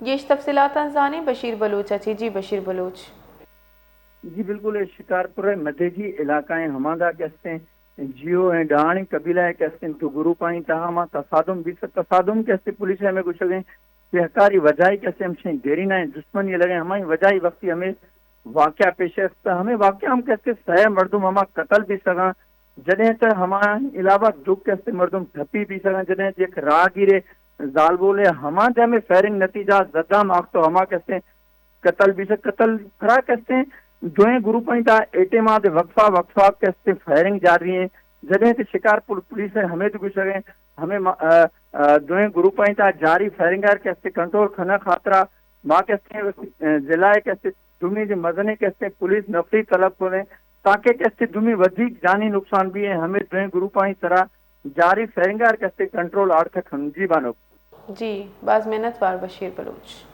گیش تفصیلاتاں زانیں بشیر بلوچ ءَ چہ۔ جی بشیر بلوچ۔ جی بالکل، اے شکارپور ءِ مدیجی علاقہ ءِ ہماندا کہ استیں جیو ءِ ڈاہانی قبیلہ ءِ کہ استیں دو گروپانی تہا ہما تصادم بیت، تصادم کہ استیں پولیس ءِ ہمے گوشگ ءَ کہ ہکاری وجہ ءَ کہ استیں ہمشیں دیرینائیں دشمنی لگیں، ہمائی وجہ ءَ وقتی ہمے واقعہ پیش است۔ ہمے واقعہ ہم کہ استیں سئے مردم ہما قتل بیتگاں، جدیں تہ ہما علاوہ دو کہ استیں مردم ٹپی بیتگاں، جدیں یک راہگیرے زالبولے ہما دے ہمے فائرنگ نتیجہ زدہ ماخت و ہما کہ استیں قتل بیثہ۔ قتل کرا کہ استیں دوئیں گروپانی تہا اے ٹائما دے وقفہ وقفہ کہ استیں فائرنگ جاری ایں، جدیں کہ شکارپور پولیس ءِ ہمے دو گوشگ ءَ ہمے ما-، آ، آ، دوئیں گروپانی تہا جاری فائرنگ ءَ کہ استیں کنٹرول کنگ ءِ خاطرا ما کہ استیں، آ، ضلع ءِ کہ استیں دومی جو مزنیں کہ استیں پولیس نفری طلب کنیں تاکہ کہ استیں دومی ودیک جانی نقصان بی ایں، ہمے دوئیں گروپانی سرا جاری فائرنگ ءَ کہ استیں کنٹرول آرتک ہم۔ جی بانک۔ جی، باز منت وار بشیر بلوچ۔